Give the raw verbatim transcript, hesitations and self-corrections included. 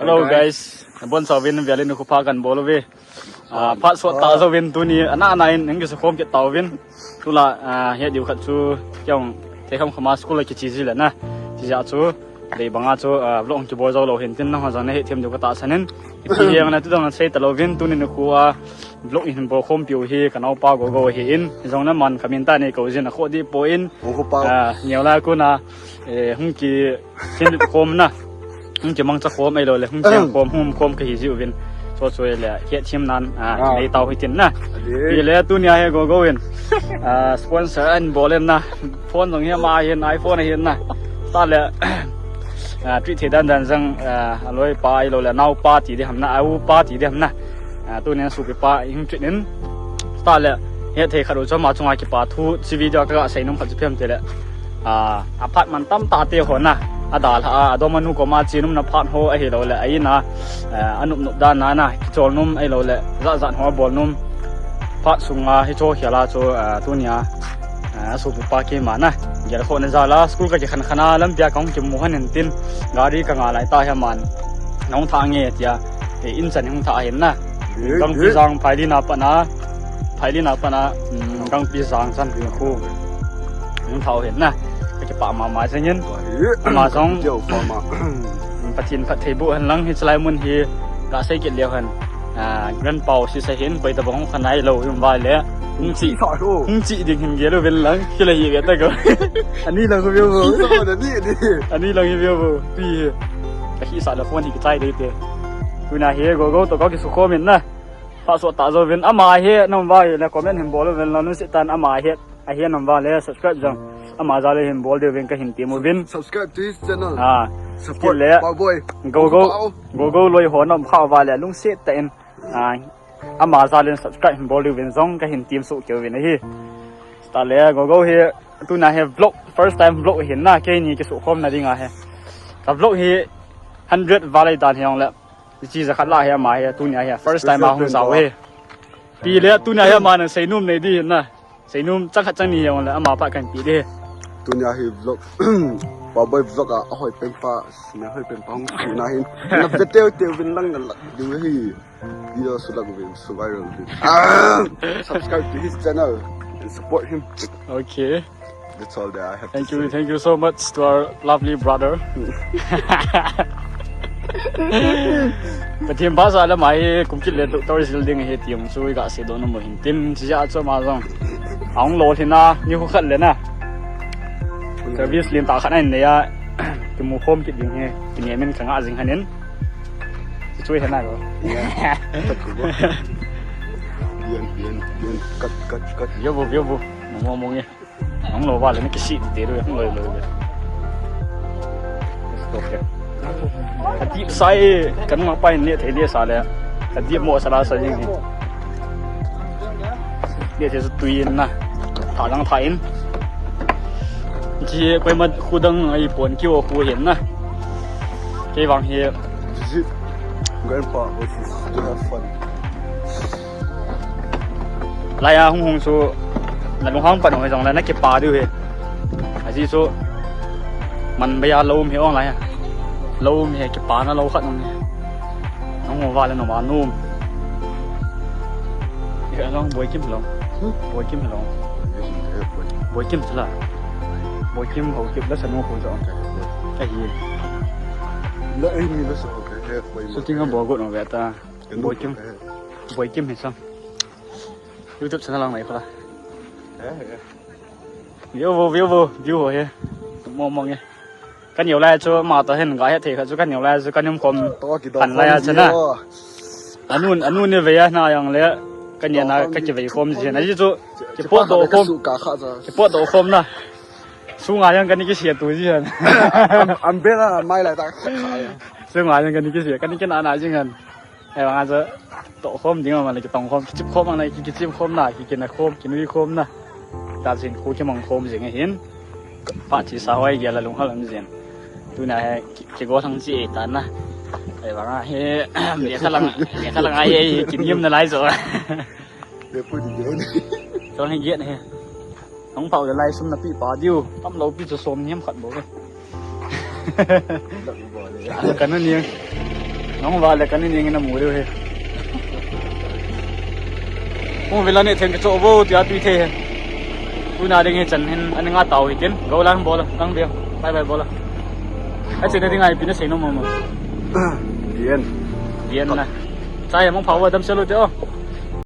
Hello guys, nabonchauvin velin nikho pha kahin bol uve. Ah, phat sot tah jouvin tuni ana ana in hung kisukhom kit tauvin. Tulai, ah, het diu khat chu keiin thei kham kham a school a kiche ji le na. Chujeh chun dei banga chu, ah, vlog hung kibol jou lou hin tin nangho jong nahet them diu katahsan in. Ipi hijongle tu jong nasei talouvin tuni nikho a vlog ihin bolkhompiu hi kanaopa Gogo ahin. Hijongle aman kamin tah nei kou jin akhoh deh poi. Gogo pa. Ah, neo lai a kona, eh, hung ki Sin khom na. Hung kimangcha khom ahilou le, hung cheng khom, hung khom kahi jiuvin. Chu chu le, het them nan, ah, nei tau hitin na. Pi le tunia hi Gogo in. Ah, sponsor ahin bol in na. Phone jong hi ama hin, iPhone ahin na. Tah le, ah, treat thei dan dan jong, ah, aloi pa ahilou le, naopa ti ding ham na, a u pa ti ding ham na. Ah, tunia sopi pa hung treat in. Tah le, hethei khat u chu ama chunga kipa thu, hiche video a kaga seinom khat chu ipi ham itile. Ah, aphat mantam tah te ho na, adalha a, adongmanu koma chenom na phat ho ahilou le, a in a, eh, anop nop dan a na, kicholnom ahilou le, jat jat ho abolnom. Phat sunga hiche khel a chu, ah, tunia, ah, asopipa keima na, gelkhohna jal a, school kakikhen khen a, lampi a kahung kimu hon in tin, gari kanga lai tah hi aman, nahung thah nge tia, eh, in chan hung thah ahin na. Gangpi jang phailin a pat na, phailin a pat na, um, gangpi jang chan hung khu. Hung thah u ahin na. Kakipah mama jeng in. Ama jong. Pathen phatthei boh hen lang hiche lai mun hi. Kasei kit leu hen. Ah, grandpa u sisa hin koi tabang hung khanai lou um va le. Hung chi. Hung chi ding hin gel uvin lang. Kila hi ve ta ko. Ani lang ko ve vo. Ani lang hi ve vo. Pi hi. Kahisah le phone hi kichai dei te. Tuna hi Gogo toh kakisukhom in na. Phat sot tah jouvin ama hi nom uva ahile comment hin bol uvin lang lungset tah in ama hi ahi nom uva le subscribe jong ama jal a hin bol diuvin kahin tem uvin. Subscribe to his channel. Ah, support le Paoboi. Gogo, Gogo loi ho nom kha uva le lungset tah in, ah, ama jal in subscribe hin bol diuvin jong kahin tem soh kei uvin ahi. Tah le Gogo hi tuna hi vlog, first time vlog ahin na, keini kisukhomna dinga hi. Ka vlog hi hundred val ahi dan hijongle. Hiche jakhat lah hi ama hi, tunia hi, first time a hung jao hi. Pi le, tunia hi ama nang seinom nei ding na. Seinom chang khat chang ni hijongle, ama phat kahin pe ding. Tunia hi vlog, Paoboi vlog a, ahoi pen pa, na hoi pen pa hung suna hin. Na ve teu teu vin lang na lah diu hi. Video sulak uvin, su viral uvin. Ah! Subscribe to his channel and support him. Okay. That's all that I have to say. Thank you, thank you so much to our lovely brother. Pathen pha sa le ama hi kum kit le doctor jil ding ahi ti jong chu iga seidoh nom u hin tin, chujeh chun ama jong ahung lolhin a, nikho khat le na. Service lentah khat ahin nei a, kimu khom kit ding hi, kinem in kanga jing hon in. Chu chu hi na ko. Bien, bien, bien. Cut, cut, cut. Yo bo, yo bo. Mo, mo, mo nge. Hung lou va le na kisih te ru, hung lou lou le. Stop le. Kadip sa e, kanung a pa in le thei le sa le. Kadip mo sa la sa jing. Le thei sa tui in na. Tha dang tha in. Chi koima khu dang ahi pon keiho khu hin na. Kei vang hi. Visit grandpa, which is to have fun. Laiya hung hung chu nalunghang pan u hijongle nakipah diu hi. Ajeh chu manbei a lou um hi ong laiya. Lou um hi kipana lou khat um hi. Nahung uva le noma nom. Hi along Boikim hilou. Hmm? Boikim hilou. Boikim hilou. Boikim chula. Boikim Haokip la sanu ko jong. Ahi. La ahi ni la sa ko. Shooting a bol got no ve ta. Boikim. Boikim hi sam. YouTube channel lang nei phala. Eh, eh. View vo, view vo, view ho hi. Mo mo nge. Kaneo lai chu ama toh hin ga hethei khat chu kaneo lai chu kanom khom. To ki do. Kan lai a chu na. Anun, anun ni vei a na jong le. Kaneo na kakivei khom ji na ji chu. Kipot doh khom. Kipot doh khom na. Sunga jong kani kisia tu ji han. Umbrella mai lai ta. Sunga jong kani kisia, kani kina na jing han. Hei vang a chu toh khom ding a man le kitong khom, kichip khom a na, ki, kichip khom na, ki, kina khom, kinui khom na. Tasin khu kimang khom jing ahin. Pa chi sa hoi gel a lunghal am jin. Tuna hi ki, kigo thang chi ta na. Hei vang a hi, lekha lang, lekha lang a hi, hi, kinim na lai jo. Tol hi get hi. Nong pau le lai sum napeh pa diu. Tamlou pi chu som niam khat bou ve. Kan ani. Nang vale kani ning na muri he. Hung vela ni theng ke cho vo tia tui thei he. Tuna ding hi chan hin ani nga tau hi tin. Go lang bola, nang bia. Bye bye bola. Ai chena ding ai pina sei nom mo. Bien. Bien na. Chai mong phawa dam selo te o.